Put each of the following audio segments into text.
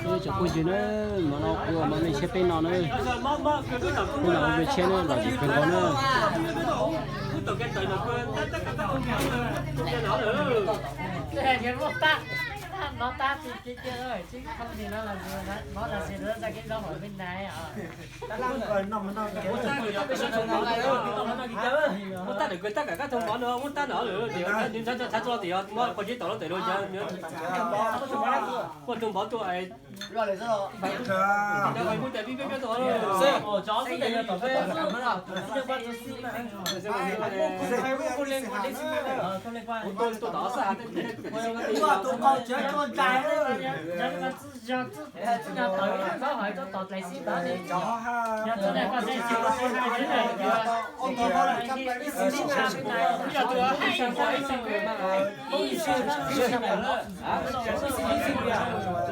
Tsoom phooj ywg na, hmo no kuv mam li ntshiab peb no na, peb los ua peb tshiab na, los tsis kawg nkaus na. Muab tab ntawm kawg tab kaum kab tug mov no, muab tab no lawm, nws ntshav tso tim muab qhov tib tom lub tes lawm, muaj tug mov tuaj.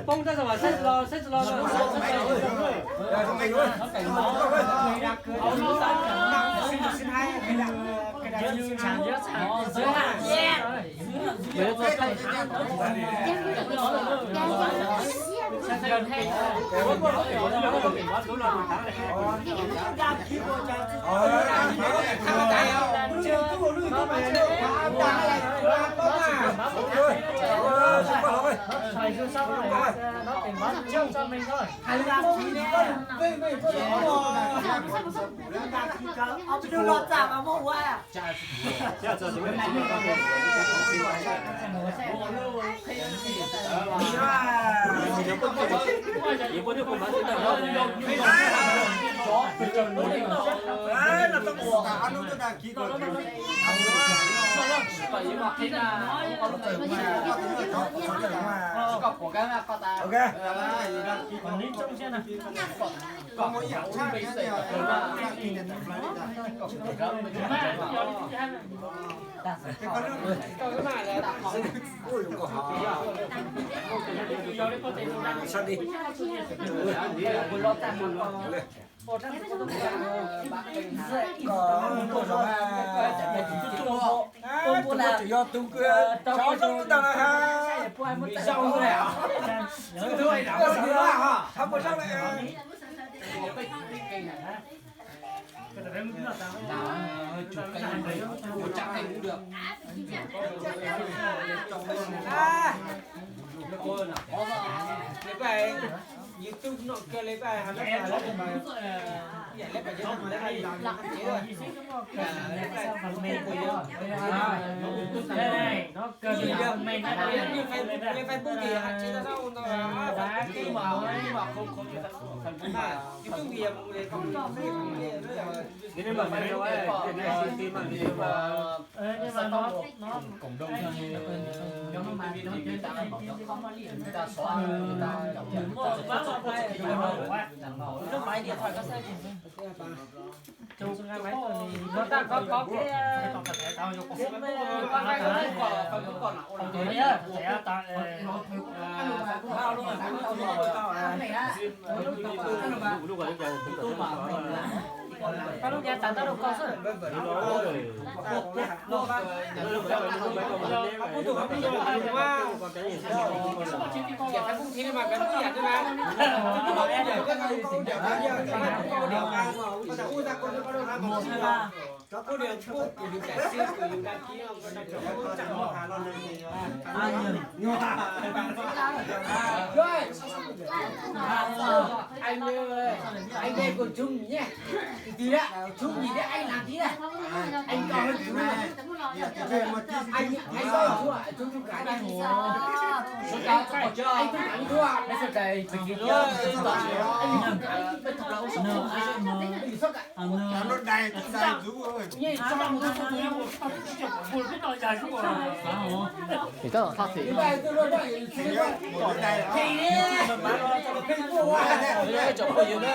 Poob tab sis mas saib tsis los, saib tsis los. Anh ơi, anh đây còn trúng nhé. Tí nữa, trúng gì đấy anh làm tí này. Anh cao hơn chú này. Anh, anh cao hơn chú ạ, chú, chú cái này. Anh không thắng chú ạ. Anh không thắng, anh không thắng. Anh không thắng, anh không thắng. Thì các bạn phát hiện cái chồng cô gì đó.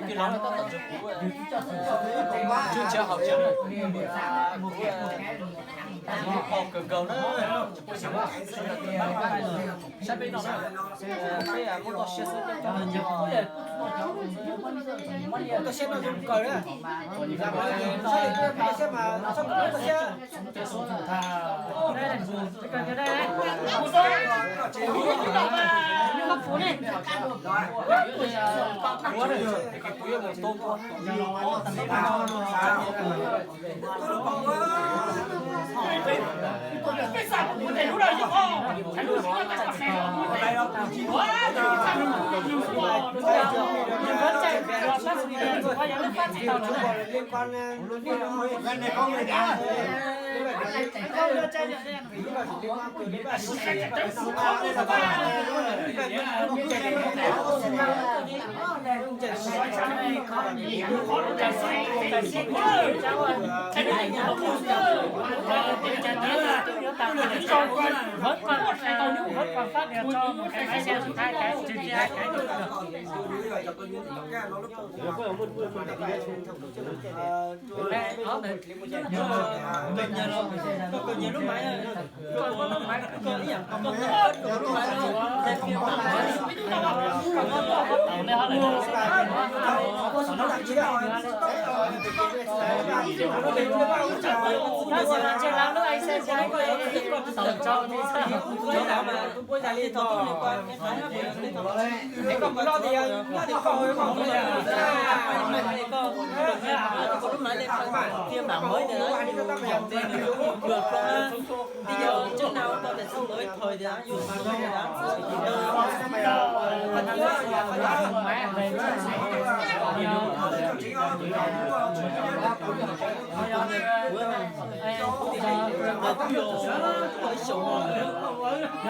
Cái lóng nó tắt tắt. Trước chiều hậu chiều. Hậu cầu cầu đó. Sab peb no na, peb muab toj siab xwb, toj siab no zoo kawg na. Toj siab mas toj siab.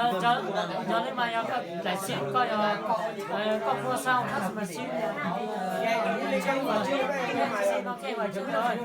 Yog li mas yog koj daim sim koj yog koj muaj xauj hab mas sim no kej vas cuj lawm.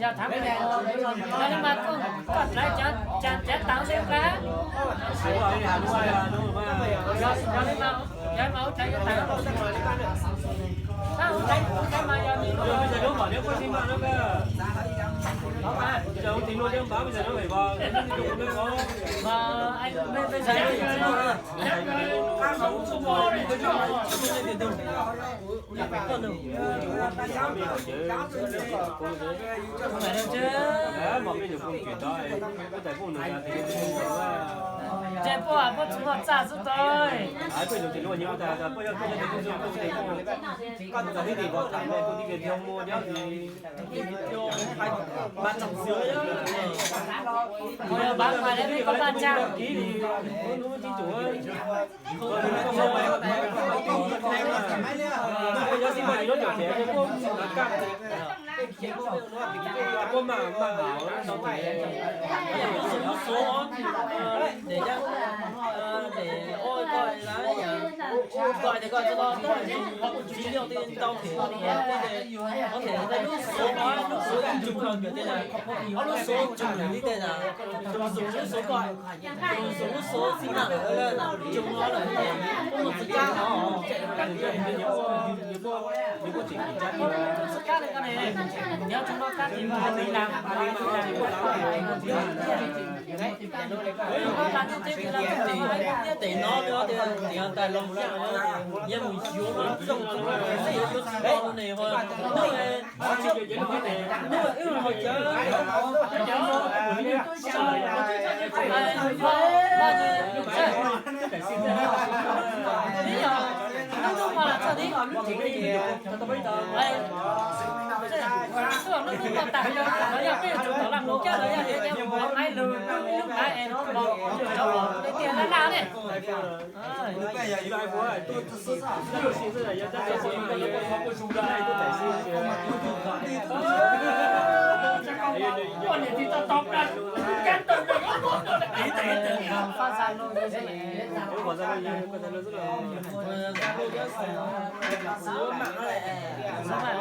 Yog thab, yog li mas koj dlav cov tawv li nqa. Yog li mas ua cas yog tawv los, ua cas mas yog li Ntshe puab, puab tsis muaj txaj xwb tau. Tes no tias tias tas los yog mus yuav mas zoo ne ho,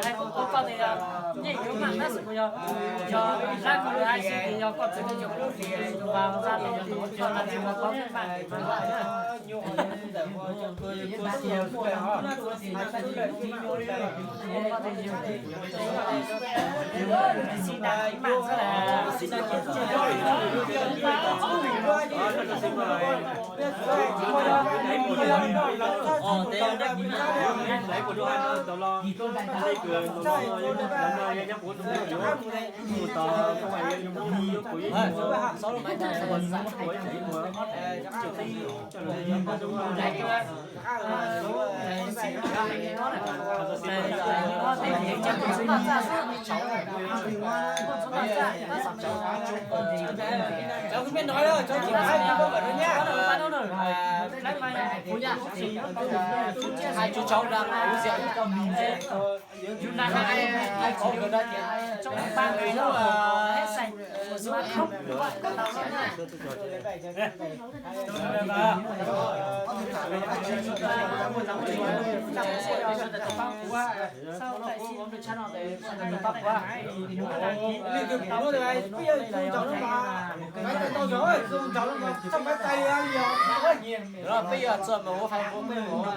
hnub wb ho cawv Nyiaj yuav maj tab sis yog, yog zaj ko lawv hais tias yog koj txawm yuav tus vas zaj los yog tus coj los tsis ua tau maj. Cov kwv tij no, cov kwv tij no, hais rau cov uas lawv hais qhov nkawd no tias, leej twg pum no, peb yog ib tug ncaus no mas, peb tais tau zog, tus ncaus no mas txoj peb tais li yog, peb yog txog mas ua fais ua peb mus,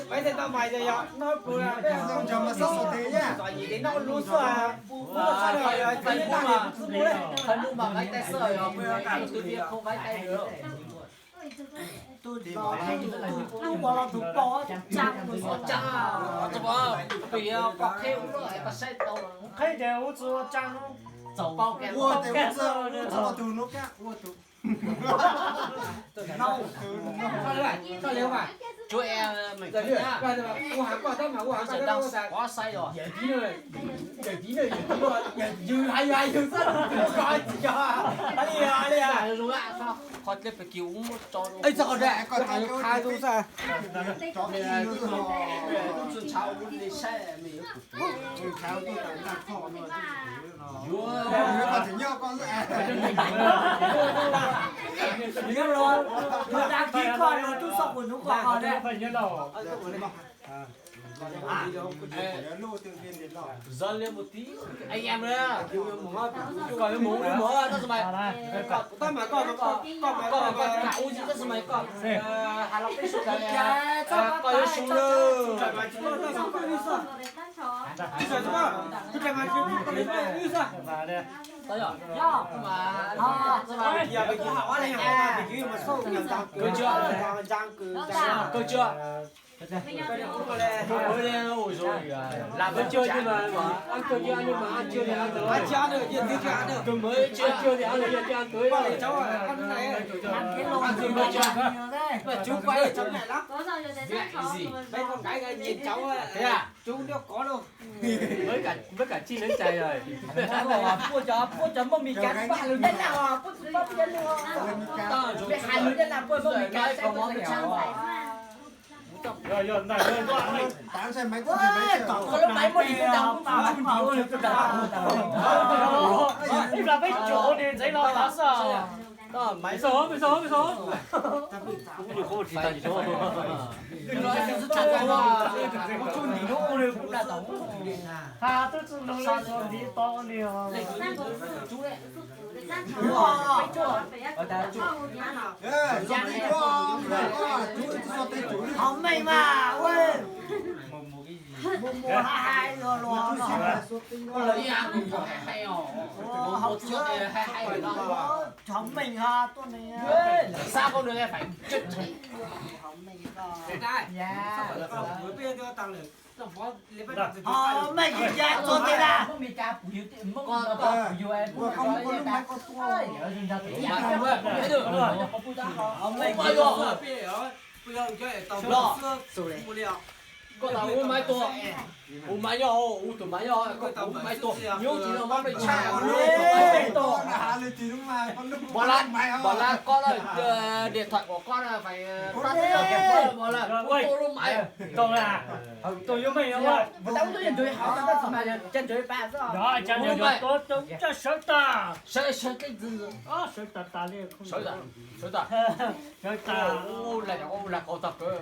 peb tais tau mas yog no pus peb ncaus mas xob xus tes yaj, no lub xwb, lub xwb, tais lub mas, tais lub mas peb tais xwb yog, peb tais lub. Tus ua los tus pom tsa tus xov tsa, pom qheb ua tau, qheb ces ua txwv ua tsa no, ua tes ua txwv ua txwv tus no kaj ua tus. Qhov dlej pem kiv ub tso, ub txwv ntshav ub li saib me yuav tus, yuav tus ntshav ub tuaj tas naj koj no, yuav koj tseem nyob koj xwb. Yuav los, yuav dag kis koj los tub xoj kuv hnub koj ho ne. Zov li mus tib, koj yuav mus ub li mus tab sis mas, koj mas koj, koj mas koj, koj ua tsis tab sis mas koj, hais los peb sawv daws, koj yuav su lawm. Kawg tsua, kawg tsua. Lam peb cuag li mas, kawg cuag li mas, cuag li, cuag li, cuag li. Peb kam tsis nev cai, puab cov muaj Mis Kas paj lug Nyab Laj os, puab tsis paub Nyab Laj os. Peb has lug Nyab Laj puab muaj Mis Kas saib puab tseem. Ib plag peb caum niag ntxeev no tav xwb. Has twb tsis nug li, ntiv to li os. Hov meej mas, mus mus hais hais los los no. Hov meej ha tuaj ne. Hov meej ya tuaj ne na. Hov meej Koj tas ua maiv tuag, ua maiv nyob, ua tus maiv nyob, koj tas ua maiv tuag, nyob tsis no maiv tshaj. Npam lab, npam lab koj na, điện thoại của koj na, phải tắt npam lab, ua lub maiv. Tus yuav meej, sawv tas, sawv tas, sawv tas tas li, sawv tas, sawv tas. Ua laj, ua laj qau tag kawg.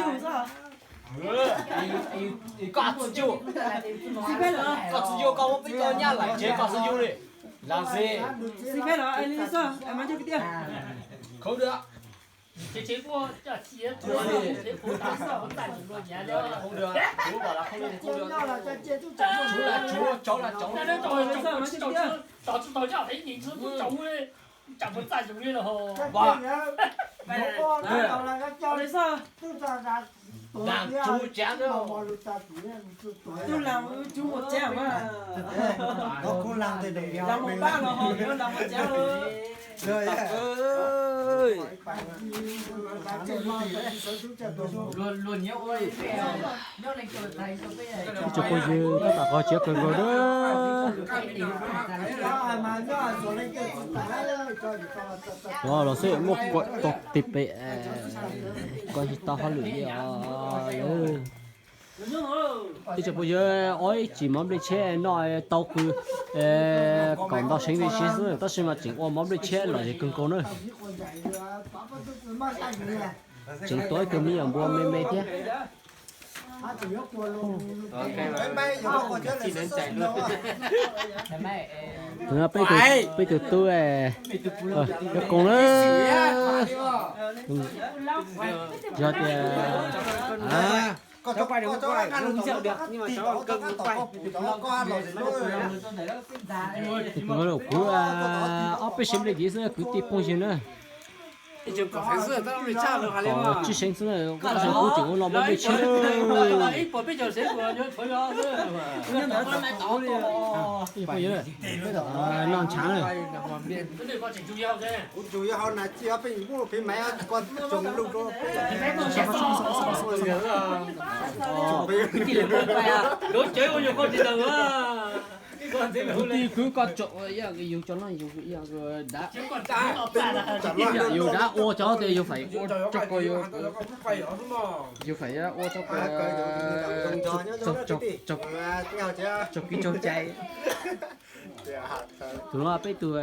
yug xwb. Koj txi yug, koj txi yug, koj muab peb cov nyab lawm tsev koj txi yug li. Lam xis. Xi Peb los li xwb, mas coj kwv tij. Khaub dua. Tus lam tus mus tsev mas. Lam mus pab los ho yuav lam mus tsev los. Ib tsoom phooj ywg, tab tom qhov tsev kawg nkaus na. Los xwb muaj kuam tau tib pem, koj tsis tau hauj lwm li os. Ib tsoom phooj ywg, ob ib chim mov nplej tsheb noj tau kws kaum ntau seev li siv xwb, tab sis mas tseem ua mov nplej tsheb lom zem kawg nkaus na. Tseem tuav ib tug me nyuam npua me me thiab. Peb tug tub, yog koom na. Yog tias kuv ob peb seev nplej tiv xwb kwv tij phooj ywg na. Tsib seev xwb, kuv tseem ua los mov nplej tsheb. Noj ntshav na. Kwv tij kwv koj tsom yus cov no yus dav. Yus dav ua cov tias yus fais ua tso ko, yus fais ua tso ko, tsaug kev tsaug cai. Tus no peb tus,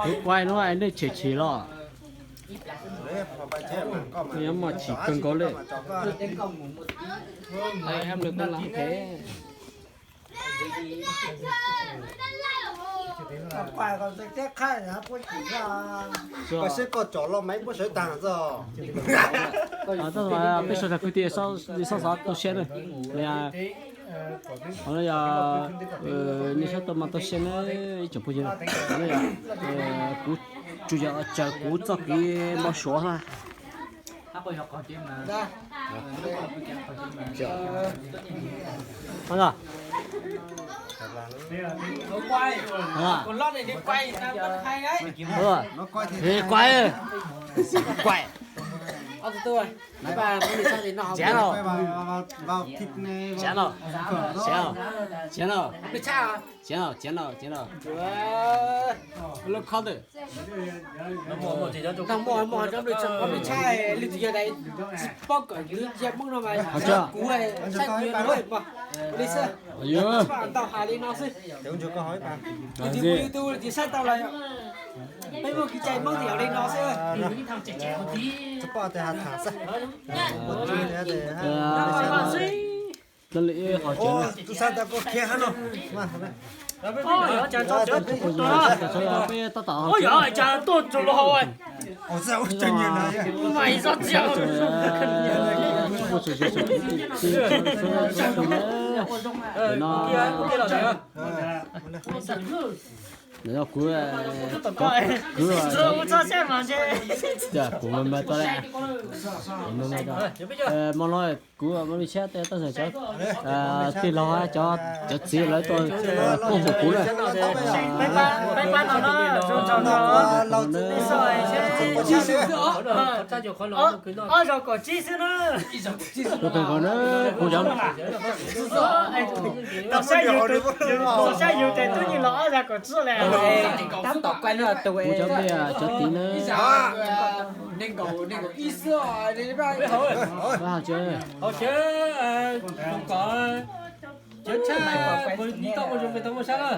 Kuv quaj no nej tshem chim los. Nws yuav mos chim kawg nkaus li. Peb sawv daws kwv tij xov xov tau siab na. Qhov no yog nej sab tau mas tau siab na, ib tsoom phooj ywg. Qhov no yog kuv tsuas yog tsaws kuv txoj kev npau suav xwb. Quay. Quay. Chén nào? Chén nào? Chén nào? Chén nào? Chén nào? Chén nào? Chén nào? Lub khab ntawm. Nag hmo hmo cov nplej tshaj, nplej tshaj lwm tus yog dais tsis paub kom yus yog Hmoob no mas kuv saib kuv yuav noj mas li xwb. Ntau hais li no xwb. Lwm tus mus YouTube lwm tus saib tau lawm. Peb muaj kev cai Hmoob tias li no xwb. Tus sab tab tom tuaj tsuas los hauv. Kuv, kuv mas mas tau lawm. Hmo no kuv muaj ib sab tej tab sis cov tij laug, cov txiv lawv tuaj pub kuv na. Ob zaug kaum tsib xwb na. Kuv cov, saib yus tes tub nyuag los ob zaug kaum tsib lawm. Kuv cov me cov txiv na. Hauv tsev, tsev tshaj, tau ua zoo tau muaj sab na.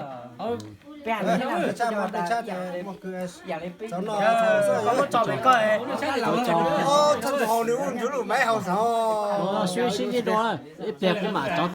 Sib sib ntsib dua, ib pliag kuv mam tso